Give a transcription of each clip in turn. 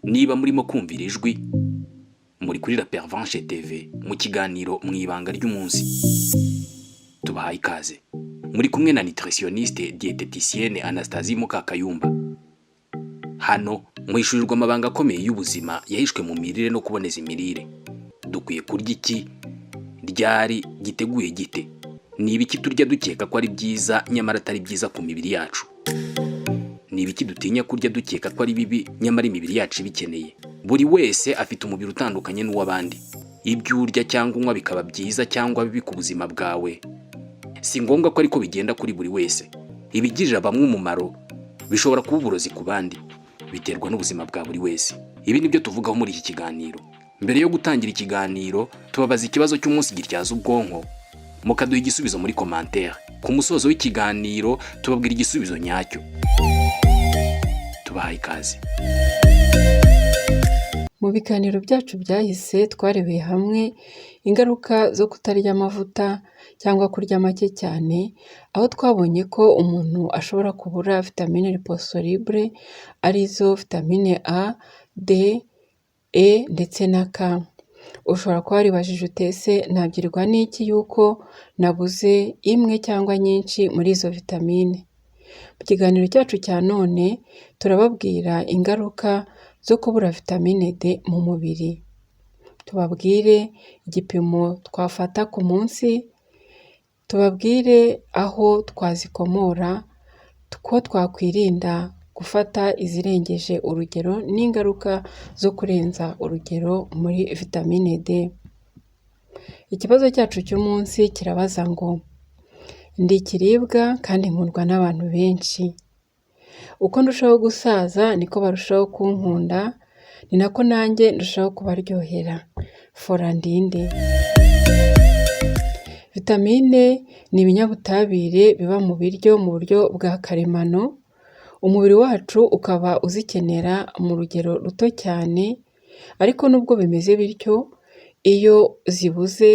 Niba murimo kumvira ijwi, muri kuri La Pervenche TV mu kiganiro Mu Ibanga ry'Umunsi. Tubahaye ikaze. Muri kumwe na nutritionniste diététicienne Anastasie Mukakayumba. Hano muhishurirwa amabanga akomeye y'ubuzima yahishwe mu mirire no kuboneza imirire. Dukwiye kurya iki, ryari, giteguye gite? Ni ibiki turya dukeka ko ari byiza nyamara atari byiza ku mibiri yacu? Ni ibiki dutinya kurya dukeka ko ari bibi nyamara imibiri yacu ibikeneye? Buri wese afite umubiri utandukanye n'uw'abandi. Ibyo urya cyangwa unywa bikaba byiza cyangwa bibi ku buzima bwawe, si ngombwa ko ariko bigenda kuri buri wese. Ibigirira bamwe umumaro bishobora kuba uburozi ku bandi, biterwa n'ubuzima bwa buri wese. Ibi ni byo tuvugaho muri iki kiganiro. Mbere yo gutangira ikiganiro, tubabaza ikibazo cy'umunsi gityaza ubwonko, mukaduha igisubizo muri commentaire. Ku musozo w'ikiganiro tubabwira igisubizo nyacyo. Tubahaye ikaze. Mu biganiro byacu byahise, twarebeye hamwe ingaruka zo kutarya amavuta cyangwa kurya make cyane, aho twabonye ko umuntu ashobora kubura vitamine liposoluble, arizo vitamine A, D, E ndetse na K. Ushobora kuba waribajije uti: "Ese nabwirwa n'iki yuko nabuze imwe cyangwa nyinshi muri izo vitamine?" Mu kiganiro cyacu cya none turababwira ingaruka zo kubura vitamine D mu mubiri. Tubabwire igipimo twafata ku munsi, tubabwire aho twazikomora, ko twakwirinda gufata izirengeje urugero n'ingaruka zo kurenza urugero muri vitamine D. Ikibazo cyacu cy'umunsi kirabaza ngo: "Ndi ikiribwa kandi nkundwa n'abantu benshi. Uko ndushaho gusaza niko barushaho kunkunda, ni nako nanjye ndushaho kubaryohera. Fora ndi nde?" Vitamine ni ibinyabutabire biba mu biryo mu buryo bwa karemano, umubiri wacu ukaba uzikenera mu rugero ruto cyane, ariko nubwo bimeze bityo, iyo zibuze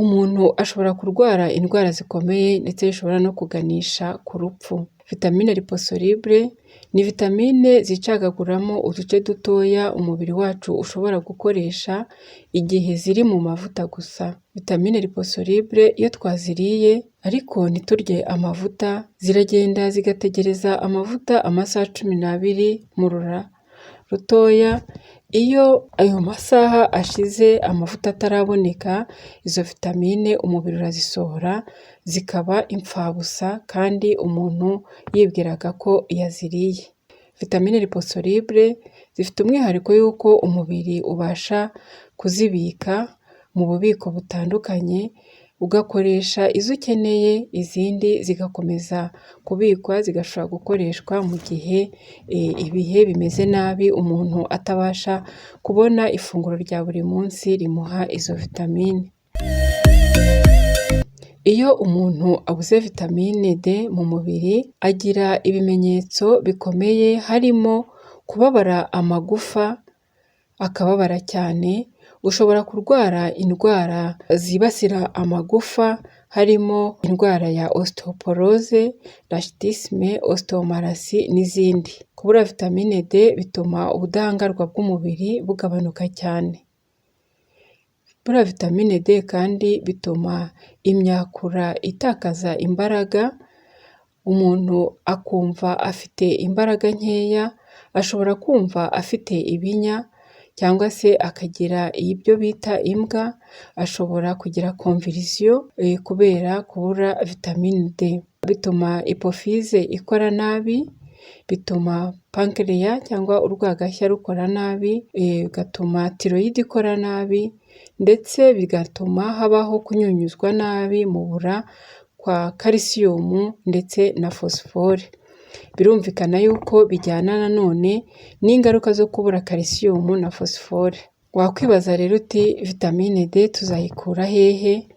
umuntu ashobora kurwara indwara zikomeye ndetse bishobora no kuganisha ku rupfu. Vitamine liposoluble ni vitamine zicagaguramo uduce dutoya umubiri wacu ushobora gukoresha igihe ziri mu mavuta gusa. Vitamine liposoluble iyo twaziriye ariko ntiturye amavuta, ziragenda zigategereza amavuta amasaha 12 mu rura rutoya. Iyo ayo masaha ashize amavuta ataraboneka, izo vitamine umubiri urazisohora zikaba imfabusa kandi umuntu yibwiraga ko yaziriye. Vitamine liposoluble zifite umwihariko y'uko umubiri ubasha kuzibika mu bubiko butandukanye, ugakoresha izo ukeneye, izindi zigakomeza kubikwa, zigashobora gukoreshwa mu gihe ibihe bimeze nabi, umuntu atabasha kubona ifunguro rya buri munsi rimuha izo vitamine. Iyo umuntu abuze vitamine D mu mubiri, agira ibimenyetso bikomeye, harimo kubabara amagufa, akababara cyane, ushobora kurwara indwara zibasira amagufa, harimo indwara ya ostéoporose, rachitisme, ostéomalacie n'izindi. Kubura vitamine D bituma ubudahangarwa bw'umubiri bugabanuka cyane. Kubura vitamine D kandi bituma imyakura itakaza imbaraga, umuntu akumva afite imbaraga nkeya, ashobora kumva afite ibinya cyangwa se akagira ibyo bita imbwa, ashobora kugira convulsion kubera kubura vitamine D. Bituma hypophyse ikora nabi, bituma pancréas cyangwa urwagashya rukora nabi, bigatuma thyroïde ikora nabi, ndetse bigatuma habaho kunyunyuzwa nabi mu bura kwa calcium ndetse na phosphore. Birumvikana yuko bijyana nanone n'ingaruka zo kubura calcium na phosphore. Wakwibaza rero uti: "Vitamine D tuzayikura hehe?"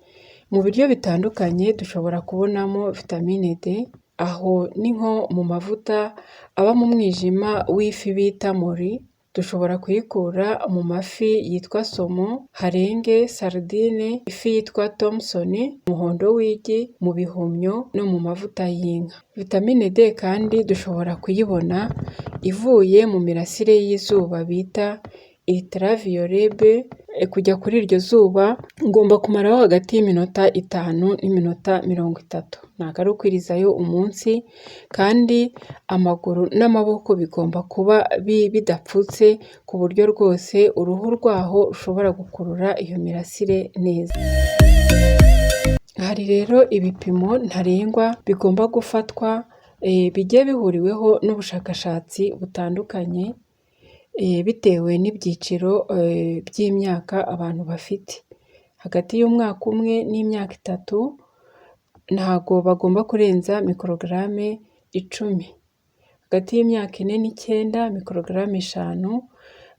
Mu biryo bitandukanye dushobora kubonamo vitamine D, aho ni nko mu mavuta aba mu mwijima w'ifi bita morue. Dushobora kuyikura mu mafi yitwa saumon, harenge, sardine, ifi yitwa thomson, umuhondo w'igi, mu bihumyo no mu mavuta y'inka. Vitamine D kandi dushobora kuyibona ivuye mu mirasire y'izuba bita ultraviolet B. Kujya kuri iryo zuba ngomba kumaraho hagati y'iminota 5 n'iminota 30, ntabwo ari ukwirizayo umunsi, kandi amaguru n'amaboko bigomba kuba bidapfutse ku buryo rwose uruhu rwaho rushobora gukurura iyo mirasire neza. Hari rero ibipimo ntarengwa bigomba gufatwa bigiye bihuriweho n'ubushakashatsi butandukanye bitewe n'ibyiciro by'imyaka abantu bafite. Hagati y'umwaka 1 n'imyaka 3 ntago bagomba kurenza mikorogaramu 10, hagati y'imyaka 4 n'9 mikorogaramu 5,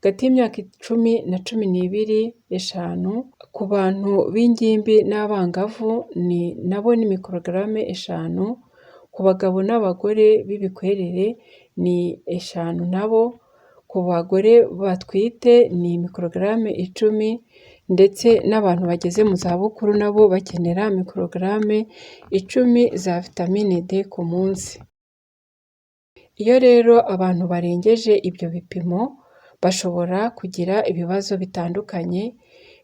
hagati y'imyaka 10 na 12 5, ku bantu b'ingimbi n'abangavu ni nabo ni mikorogaramu 5, ku bagabo n'abagore b'ibikwerere ni 5 nabo, ku bagore batwite ni mikorogaramu 10 ndetse n'abantu bageze mu zabukuru nabo bakenera mikorogaramu 10 za vitamine D ku munsi. Iyo rero abantu barengeje ibyo bipimo bashobora kugira ibibazo bitandukanye,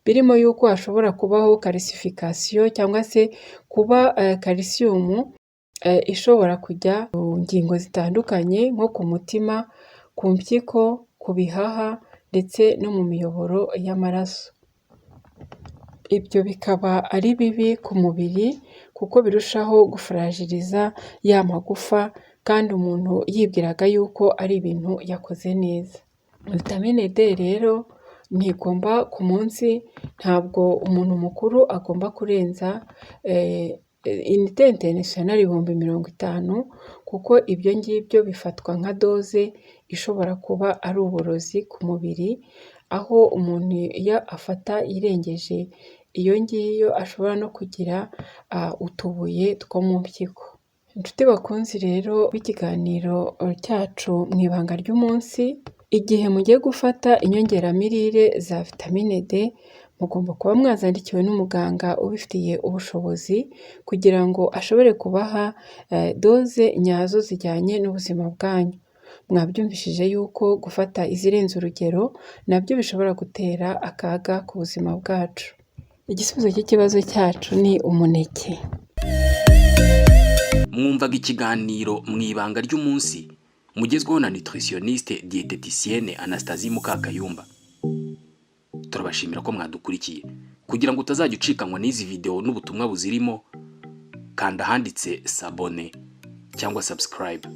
birimo yuko hashobora kubaho calcification cyangwa se kuba calcium ishobora kujya mu ngingo zitandukanye nko ku mutima, ku mpyiko, ku bihaha ndetse no mu miyoboro y'amaraso. Ibyo bikaba ari bibi ku mubiri kuko birushaho gufuragiriza ya magufa kandi umuntu yibwiraga yuko ari ibintu yakoze neza. Vitamine D rero ntigomba ku munsi, ntabwo umuntu mukuru agomba kurenza unité internationale 50 000 kuko ibyo ngibyo bifatwa nka dose ishobora kuba ari uburozi ku mubiri, aho umuntu iyo afata irengeje iyo ngiyo ashobora no kugira utubuye two mu mpyiko. Inshuti bakunzi rero b'ikiganiro cyacu Mu Ibanga ry'Umunsi, igihe mugiye gufata inyongeramirire za vitamine D, mugomba kuba mwazandikiwe n'umuganga ubifitiye ubushobozi kugira ngo ashobore kubaha dose nyazo zijyanye n'ubuzima bwanyu. Mwabyumvishije yuko gufata izirenze urugero nabyo bishobora gutera akaga ku buzima bwacu. Igisubizo cy'ikibazo cyacu ni umuneke. Mwumvaga ikiganiro Mu Ibanga ry'Umunsi, mugezweho na nutritionniste diététicienne Anastasie Mukakayumba. Turabashimira ko mwadukurikiye. Kugira ngo utazajya ucikanwa n'izi videwo n'ubutumwa buzirimo, kanda ahanditse s'abonner cyangwa subscribe.